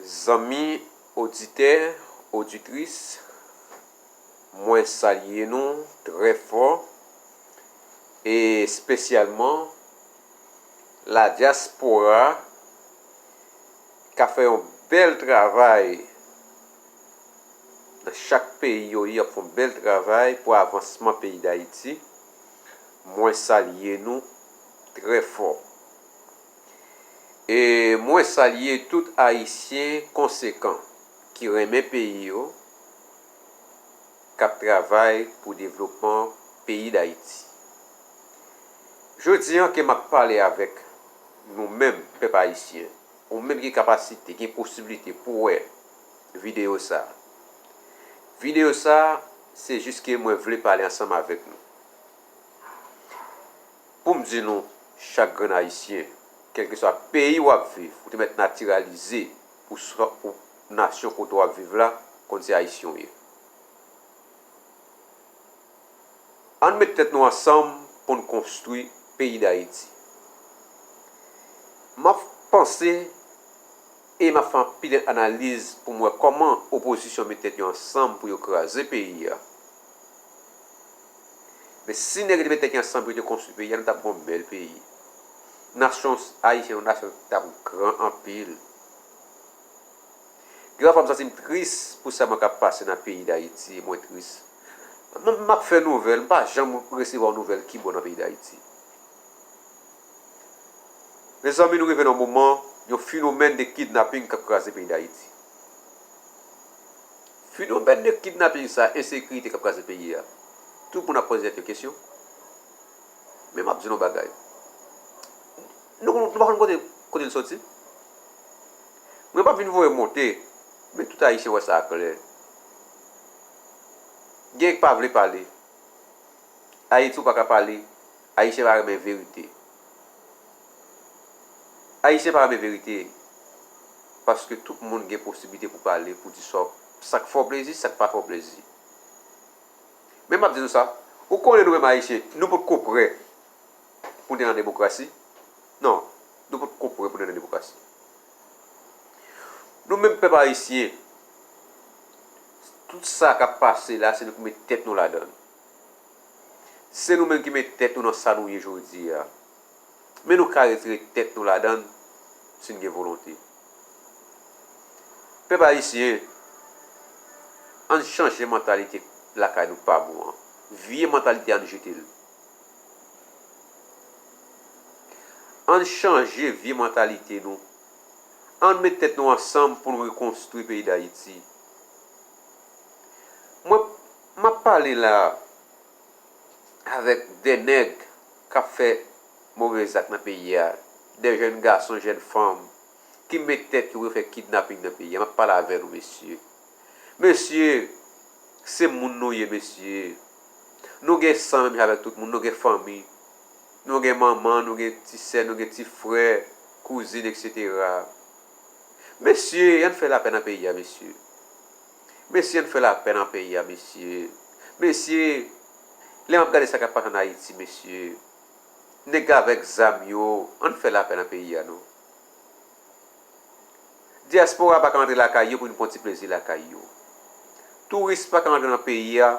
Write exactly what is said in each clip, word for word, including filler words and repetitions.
Zanmi oditè, oditris, mwen salye nou trè fò, e espesyalman ladyaspora k ap fè yon bèl travay nan chak peyi yo ye, y ap fè yon bèl travay pou avansman peyi Dayiti. Mwen salye nou trè fò. E mwen salye tout Ayisyen konsekan ki renmen peyi yo, k ap travay pou devlopman peyi Dayiti. Jodi an ke m ap pale avèk nou menm, pèp ayisyen, ou menm ki gen kapasite, gen posiblite pou wè videyo sa a. Videyo sa a, se jis ke mwen vle pale ansanm avèk nou. Pou m di nou, chak grenn Ayisyen, kèlkeswa peyi w ap viv, ou te mèt natiralize pou, sa- pou nasyon kote w ap viv la, konn se Ayisyen w ye. Ann met tèt nou ansanm pou n konstwi peyi Dayiti. M ap panse e m ap fè anpil analiz pou m wè kòman opozisyon met tèt yo ansanm pou yo kraze peyi a. Men si nèg yo te met tèt yo ansanm pou yo te konstwi peyi a, nou t ap gen yon bèl peyi. Nasyon ayisyen, yon nasyon ki t ap gran anpil. Gen yon fwa m santi m tris pou sa mwen k ap pase nan peyi Dayiti, mwen tris. Mwen, m ap fè nouvèl, m pa janm resevwa nouvèl ki bon nan peyi Dayiti. Mezanmi, nou rive nan yon moman, yon fenomèn de kidnaping k ap kraze peyi Dayiti. Fenomèn de kidnaping sa, ensekirite k ap kraze peyi a. Tout moun ap poze tèt yo kesyon. Men m ap di nou yon bagay. Nou, nou pa konn kote, kote l soti. Mwen p ap vin voye monte, men tout Ayisyen wè sa klè. Gen k pa vle pale. Ayiti ou pa ka pale, Ayisyen pa renmen verite. Ayisyen pa renmen verite, paske tout moun gen posiblite pou pale, pou di sa, sa k fè w plezi, sa k pa fè w plezi. Men m ap di nou sa, ou konnen nou menm Ayisyen, nou potko prè pou n te nan demokrasi. Non, nou potko prè pou n te nan demokrasi. Nou menm pèp ayisyen, tout sa k ap pase la, se nou ki met tèt nou ladan l. Se nou menm ki met tèt nou nan sa nou ye jodi a. Men nou ka retire tèt nou ladan l si n gen volonte. Pèp ayisyen, ann chanje mantalite lakay nou pa bon an. Vye mantalite a, ann jete l. Ann chanje vye mantalite nou. Ann met tèt nou ansanm pou nou rekonstwi peyi Dayiti. Mwen, m ap pale la avèk de nèg k ap fè move zak nan peyi a, de jèn gason, jèn fanm, ki met tèt yo pou yo fè kidnaping nan peyi a. M ap pale avè nou, mesye. Mesye, se moun nou ye, mesye. Nou gen san menm jan avèk tout moun, nou gen fanmi. Nou gen manman, nou gen ti sè, nou gen ti frè, kouzin, etsetera. Mesye, ann fè lapè nan peyi a, mesye. Mesye, ann fè lapè nan peyi a, mesye. Mesye, lè m ap gade sa k ap pase ann Ayiti, mesye, nèg avèk zam yo, ann fè lapè nan peyi a, non. Dyaspora pa ka antre lakay yo pou vin pran ti plezi lakay yo. Touris pa ka antre nan peyi a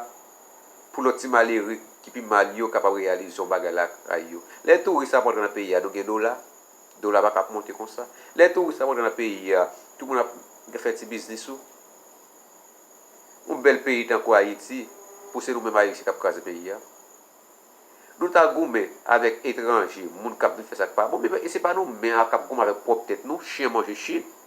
pou lòt ti malere ki pi mal yo kapab reyalize yon bagay lakay yo. Lè touris ap antre nan peyi a, nou gen dola. Dola pa ka ap monte konsa. Lè touris ap antre nan peyi a, tout moun ap fè ti biznis ou. Yon bèl peyi tankou Ayiti, pou se nou menm Ayisyen k ap kraze peyi a. Nou ta goumen avèk etranje, moun k ap vin fè sa k pa bon, men e se pa nou menm k ap goumen avèk pwòp tèt nou, chen manje chen.